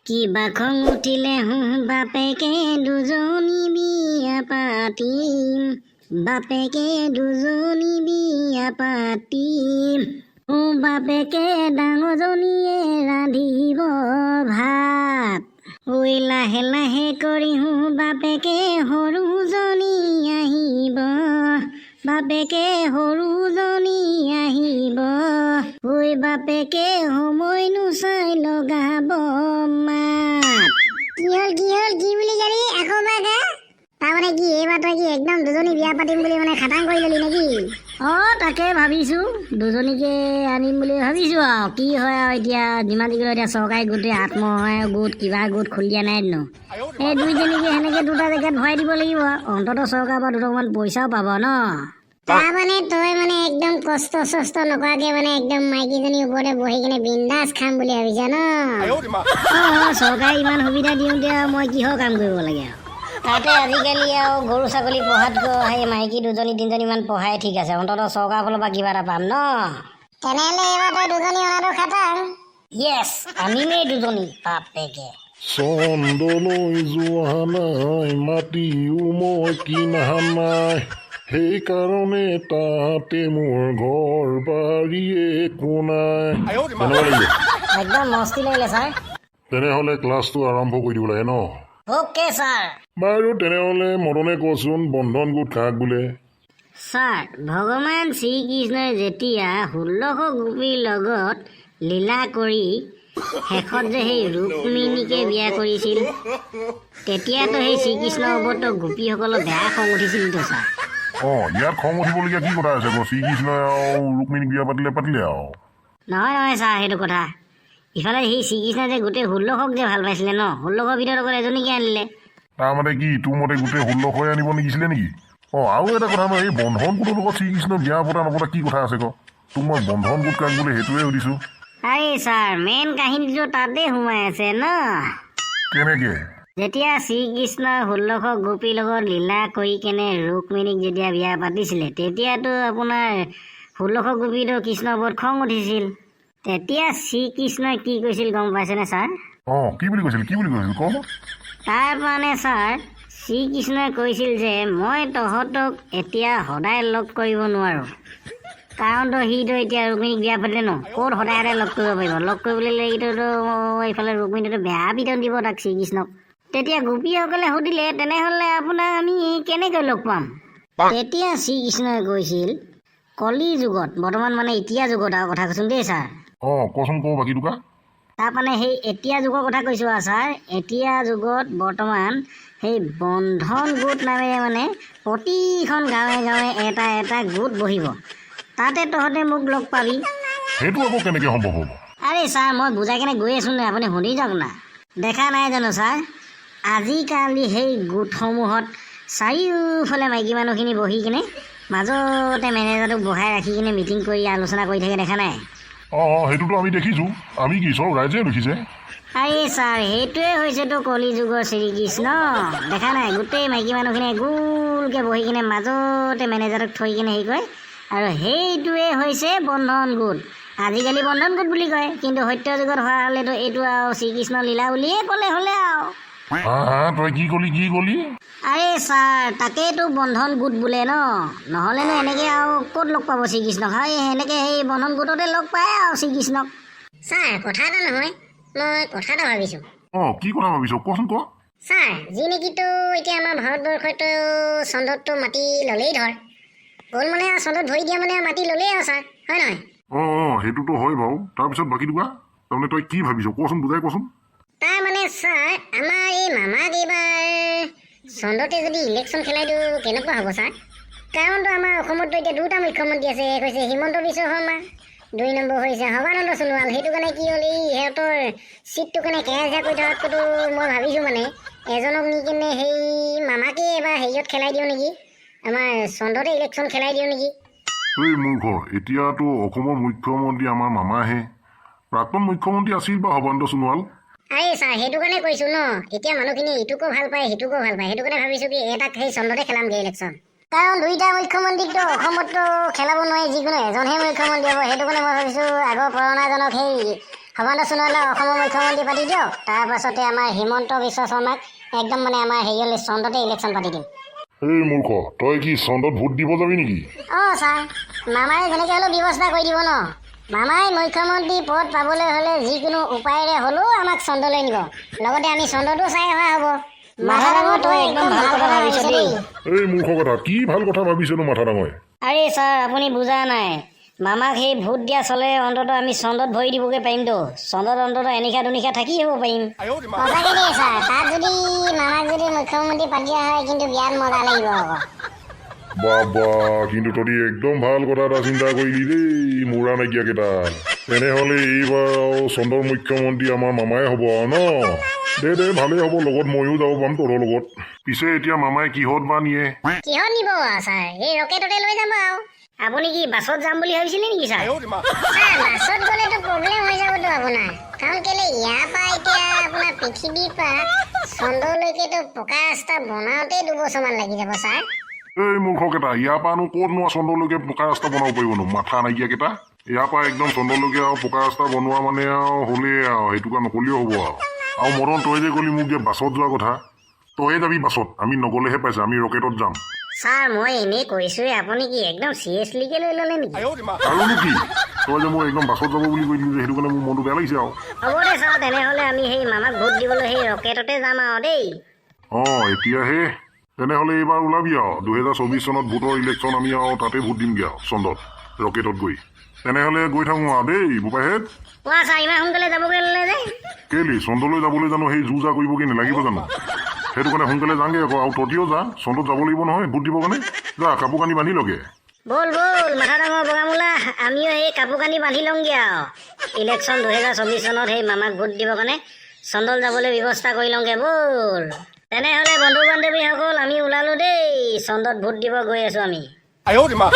কিবা খং উঠিলে বাপেকে দুজনী বিয়া পাতিম, বাপেকে দুজনী বিয়া পাতিম। বাপেকে ডাঙৰজনীয়ে ৰান্ধিব ভাত, ঐ লাহে লাহে কৰি বাপেকে সৰুজনী আহিব, বাপেকে সৰুজনী আহিব। ঐ বাপেকে সময় নোচাই লগাব মাত। কি হ'ল, কি হ'ল, কি বুলি গালি আকৌ এবাৰ গা? তাৰমানে কি এইবাৰ তই কি একদম দুজনী বিয়া পাতিম বুলি মানে খাটাং কৰি ললি নেকি? অঁ, তাকে ভাবিছোঁ, দুজনীকে আনিম বুলি ভাবিছোঁ আৰু কি হয় আৰু এতিয়া। যিমান যি ক'লেও এতিয়া চৰকাৰে গোটেই আত্মসহায়ক গোট কিবা গোট খুলি দিয়া নাই জানো? এই দুইজনীকে সেনেকে দুটা জেগাত ভৰাই দিব লাগিব আৰু অন্ততঃ চৰকাৰৰ পৰা দুটকামান পইচাও পাব ন। তাৰমানে তই মানে একদম কষ্ট চষ্ট নকৰাকে মানে একদম মাইকীজনীৰ ওপৰতে বহি কিনে বিন্দাছ খাম বুলি ভাবিছ ন? অঁ, চৰকাৰে ইমান সুবিধা দিওঁতে আৰু মই কিহৰ কাম কৰিব লাগে আৰু? তাতে আজিকালি আৰু গৰু ছাগলী পোহাতকৈ সেই মাইকী দুজনী তিনিজনীমান পোহাই ঠিক আছে, অন্ততঃ চৰকাৰৰ ফালৰ পৰা কিবা এটা পাম ন। তেনেহ'লে এইবাৰ তই দুজনী অনাটো খাটাং? য়েছ, আনিমেই দুজনী বাপেকে। চন্দ্ৰলৈ যোৱা নাই, মাটিও মই কিনা নাই, সেইকাৰণে তাতে মোৰ ঘৰ বাৰী একো নাই। কেনেকুৱা লাগিলে? একদম মস্তি লাগিলে ছাৰ। তেনেহ'লে ক্লাছটো আৰম্ভ কৰি দিব লাগে ন? Okay sir. বাৰু, তেনেহ'লে মদনে কচোন, বন্ধন গোট কাক বোলে? ছাৰ, ভগৱান শ্ৰীকৃষ্ণই যেতিয়া 1600 গোপীৰ লগত লীলা কৰি শেষত যে সেই ৰুক্মিণীকে বিয়া কৰিছিল, তেতিয়াতো সেই শ্ৰীকৃষ্ণৰ ওপৰততো গোপীসকলৰ বেয়া খং উঠিছিলতো ছাৰ। অঁ, ইয়াত খং উঠিবলগীয়া কি কথা আছে আকৌ? শ্ৰীকৃষ্ণই আৰু ৰুক্মিণীক বিয়া পাতিলে, পাতিলে আৰু। নহয় নহয় ছাৰ, সেইটো কথা ইফালে সেই শ্ৰীকৃষ্ণই যে গোটেই 1600ক যে ভাল পাইছিলে ন, 1600ৰ ভিতৰত অকল এজনীকে আনিলে। তাৰমানে কি তোৰ মতে গোটেই 1600ই আনিব নিদিছিলে নেকি? অঁ, আৰু এটা কথা নহয়, এই বন্ধন গোটৰ লগত শ্ৰীকৃষ্ণ বিয়া পতা নপতা কি কথা আছে ক? তোক মই বন্ধন গোট কাক বোলে সেইটোৱে সুধিছোঁ। আৰে ছাৰ, মেইন কাহিনীটো তাতে সোমাই আছে ন। কেনেকে? যেতিয়া শ্ৰীকৃষ্ণই 1600 গোপীৰ লগত লীলা কৰি কেনে ৰুক্মিণীক যেতিয়া বিয়া পাতিছিলে, তেতিয়াতো আপোনাৰ 1600 গোপীতো কৃষ্ণৰ ওপৰত খং উঠিছিল। তেতিয়া শ্ৰীকৃষ্ণই কি কৈছিল গম পাইছেনে ছাৰ? অঁ, কি বুলি কৈছিল, কি বুলি কৈছিল ক? তাৰ মানে ছাৰ, শ্ৰীকৃষ্ণই কৈছিল যে মই তহঁতক এতিয়া সদায় লগ কৰিব নোৱাৰোঁ। কাৰণতো সিটো এতিয়া ৰুক্মিণীক বিয়া পাতিলে ন, ক'ত সদায় সদায় লগ কৰিব পাৰিব? লগ কৰিবলৈ লাগিলেতো এইফালে ৰুক্মিণীটো বেয়া পিটন দিব তাক, শ্ৰীকৃষ্ণক। তেতিয়া গোপীসকলে সুধিলে, তেনেহ'লে আপোনাক আমি কেনেকৈ লগ পাম? তেতিয়া শ্ৰীকৃষ্ণই কৈছিল, কলি যুগত, বৰ্তমান মানে এতিয়া যুগত আৰু কথা কৈছোন দেই ছাৰ। অঁ, কচোন ক বাকী টোকা। তাৰ মানে সেই এতিয়া যুগৰ কথা কৈছোঁ আৰু ছাৰ, এতিয়া যুগত বৰ্তমান সেই বন্ধন গোট নামেৰে মানে প্ৰতিখন গাঁৱে গাঁৱে এটা এটা গোট বহিব, তাতে তহঁতে মোক লগ পাবি। সেইটো আকৌ কেনেকৈ সম্ভৱ হ'ব? আৰে ছাৰ, মই বুজাই কেনে গৈ আছোঁ নাই, আপুনি শুনি যাওক না। দেখা নাই জানো ছাৰ, আজিকালি সেই গোটসমূহত চাৰিওফালে মাইকী মানুহখিনি বহি কিনে মাজতে মেনেজাৰটোক বহাই ৰাখি কিনে মিটিং কৰি আলোচনা কৰি থাকে, দেখা নাই? অঁ অঁ, সেইটোতো আমি দেখিছোঁ। আমি কি, চব ৰাইজে দেখিছে। আৰে ছাৰ, সেইটোৱে হৈছেতো কলি যুগৰ শ্ৰীকৃষ্ণ। দেখা নাই, গোটেই মাইকী মানুহখিনিয়ে গোলকৈ বহি কিনে মাজতে মেনেজাৰক থৈ কিনে হেৰি কৰে আৰু সেইটোৱে হৈছে বন্ধন গোট। আজিকালি বন্ধন গোট বুলি কয়, কিন্তু সত্য যুগত হোৱা হ'লেতো এইটো আৰু শ্ৰীকৃষ্ণ লীলা বুলিয়ে ক'লে হ'লে আৰু। হা হা, তই কি কলি, কি কলি? আৰে ছাৰ, তাকেইতো বন্ধন গোট বোলে ন। নহ'লেনো এনেকৈ আৰু ক'ত লগ পাব শ্ৰীকৃষ্ণক? হয়, সেনেকৈ সেই বন্ধন গোটতে লগ পায় আৰু শ্ৰীকৃষ্ণক। ছাৰ, কথা এটা নহয়, মই কথা এটা ভাবিছোঁ। অঁ, কি কথা ভাবিছ, কচোন ক। ছাৰ, যি নেকিতো এতিয়া আমাৰ ভাৰতবৰ্ষইতো চন্দ্ৰততো মাটি ল'লেই ধৰ গ'ল, মানে আৰু চন্দ্ৰত ভৰি দিয়া মানে মাটি ল'লেই আৰু ছাৰ, হয় নহয়? অঁ অঁ, সেইটোতো হয় বাৰু। তাৰপিছত বাকী টোকা, তাৰমানে তই কি ভাবিছ কচোন, বুজাই কচোন। তাৰ মানে ছাৰ, আমাৰ এই মামাক এইবাৰ চন্দ্ৰতে যদি ইলেকশ্যন খেলাই দিওঁ কেনেকুৱা হ'ব ছাৰ? কাৰণটো আমাৰ অসমততো এতিয়া দুটা মুখ্যমন্ত্ৰী আছে, এক হৈছে হিমন্ত বিশ্ব শৰ্মা, দুই নম্বৰ হৈছে সৰ্বানন্দ সোণোৱাল। সেইটো কাৰণে কি হ'ল, এই সিহঁতৰ চিটটো কাৰণে কেৰা কৰি থকাতকৈতো মই ভাবিছোঁ মানে এজনক নি কিনে সেই মামাকেই এবাৰ হেৰিয়ত খেলাই দিওঁ নেকি, আমাৰ চন্দ্ৰতে ইলেকশ্যন খেলাই দিওঁ নেকি? এই মূৰ্খ, এতিয়াতো অসমৰ মুখ্যমন্ত্ৰী আমাৰ মামাহে। প্ৰাক্তন মুখ্যমন্ত্ৰী আছিল বা সৰ্বানন্দ সোণোৱাল। আৰে ছাৰ, সেইটো কাৰণে কৈছোঁ ন, এতিয়া মানুহখিনি ইটোকো ভাল পায়, সিটোকো ভাল পায়। সেইটো কাৰণে ভাবিছোঁ কি এটাক সেই চন্দ্ৰতে খেলামগৈ ইলেকশ্যন। কাৰণ দুইটা মুখ্যমন্ত্ৰীকতো অসমততো খেলাব নোৱাৰি, যিকোনো এজনহে মুখ্যমন্ত্ৰী হ'ব। সেইটো কাৰণে মই ভাবিছোঁ আগৰ পুৰণাজনক সেই সৰ্বানন্দ সোণোৱালক অসমৰ মুখ্যমন্ত্ৰী পাতি দিয়ক। তাৰ পাছতে আমাৰ হিমন্ত বিশ্ব শৰ্মাক একদম মানে আমাৰ হেৰিয়লৈ চন্দ্ৰতে ইলেকশ্যন পাতি দিম। এই মূৰ্খ, তই কি চন্দ্ৰত ভোট দিব যাবি নেকি? অঁ ছাৰ, মামাই যেনেকৈ হ'লেও ব্যৱস্থা কৰি দিব ন। মামাই মুখ্যমন্ত্ৰী পদ পাবলৈ হ'লে যিকোনো উপায়েৰে হ'লেও আমাক চন্দ্ৰলৈ নিব, লগতে আমি চন্দ্ৰটো চাই অহা হ'ব। মাথা ডাঙৰ, তই একদম ভাল কথা ভাবিছ দেই। এই মূৰ্খ কথা, কি ভাল কথা ভাবিছনো মাথা ডাঙৰে? আৰে ছাৰ, আপুনি বুজা নাই। মামাক সেই ভোট দিয়া চলে অন্ততঃ আমি চন্দ্ৰত ভৰি দিবগৈ পাৰিমতো। চন্দ্ৰত অন্ততঃ এনিশা দুনিশা থাকি আহিব পাৰিম। সঁচাকে দেই ছাৰ, তাত যদি মামাক যদি মুখ্যমন্ত্ৰী পাতি দিয়া হয়, কিন্তু বিৰাট মজা লাগিব আকৌ। বাবা, কিন্তু তহঁতি একদম ভাল কথা এটা চিন্তা কৰিলি দেই, মূৰা নাইকিয়া কেইটা। তেনেহ'লে এইবাৰ আৰু চন্দ্ৰৰ মুখ্যমন্ত্ৰী আমাৰ মামাই হ'ব আৰু ন? দে দে, ভালেই হ'ব, লগত ময়ো যাব পাম তহঁতৰ লগত। পিছে এতিয়া মামাই কিহত বা নিয়ে? কিহত নিব আৰু ছাৰ, এই ৰকেটতে লৈ যাব আৰু। আপুনি কি বাছত যাম বুলি ভাবিছিলে নেকি ছাৰ? ছাৰ, বাছত গ'লেতো প্ৰব্লেম হৈ যাবতো আপোনাৰ। কাৰণ কেলে, ইয়াৰ পৰা এতিয়া আপোনাৰ পৃথিৱীৰ পৰা চন্দ্ৰলৈকেতো পকা ৰাস্তা বনাওঁতেই 2 বছৰমান লাগি যাব ছাৰ। এই মূৰ্খকেইটা, ইয়াৰ পৰানো ক'তনো চন্দ্ৰলৈকে পকা ৰাস্তা বনাব পাৰিবনো, মাথা নাইকিয়া কেইটা? ইয়াৰ পৰা একদম চন্দ্ৰলৈকে আৰু পকা ৰাস্তা বনোৱা মানে আৰু হ'লেই আৰু, সেইটো কাৰণে নক'লেও হ'ব আৰু। আৰু মদন, তই যে ক'লি মোক যে বাছত যোৱা কথা, তয়ে যাবি বাছত, আমি নগ'লেহে পাইছে, আমি ৰকেটত যাম। ছাৰ, মই এনেই কৈছোৱে, আপুনি কি একদম চিৰিয়াছলিকে লৈ ল'লে নেকি? আৰুনো কি? তই যে মোক একদম বাছত যাব বুলি কৈ দিলি যে, সেইটো কাৰণে মোৰ মনটো বেয়া লাগিছে আৰু। হ'ব দে ছাৰ, তেনেহ'লে আমি সেই মামাক ভোট দিবলৈ সেই ৰকেটতে যাম আৰু দেই। অঁ, এতিয়াহে তেনেহ'লে এইবাৰ ওলাবি আৰু, 2024 চনত ভোটৰ ইলেকশ্যন, আমি আৰু তাতে ভোট দিমগৈ আৰু চন্দ্ৰত ৰকেটত গৈ। তেনেহ'লে গৈ থাকোঁ আৰু দেই বোপাইহেঁত। কোৱা ছাৰ, ইমান সোনকালে যাবগৈ ল'লে যে? কেলৈ, চন্দ্ৰলৈ যাবলৈ জানো সেই যো জা কৰিবগৈ নালাগিব জানো? সেইটো কাৰণে সোনকালে যাওঁগৈ আকৌ। আৰু তহঁতিও যা, চন্দ্ৰত যাব লাগিব নহয় ভোট দিবৰ কাৰণে। যা, কাপোৰ কানি বান্ধি লগে। ব'ল ব'ল মাথা ডাঙৰ বগামূলা, আমিও সেই কাপোৰ কানি বান্ধি ল'মগৈ আৰু। ইলেকশ্যন 2024 চনত সেই মামাক ভোট দিবৰ কাৰণে চন্দ্ৰলৈ যাবলৈ ব্যৱস্থা কৰি লওঁগৈ ব'ল। তেনেহ'লে বন্ধু বান্ধৱীসকল, আমি ওলালো দেই, চন্দ্ৰত ভোট দিব গৈ আছো আমি। 哎呦我的妈！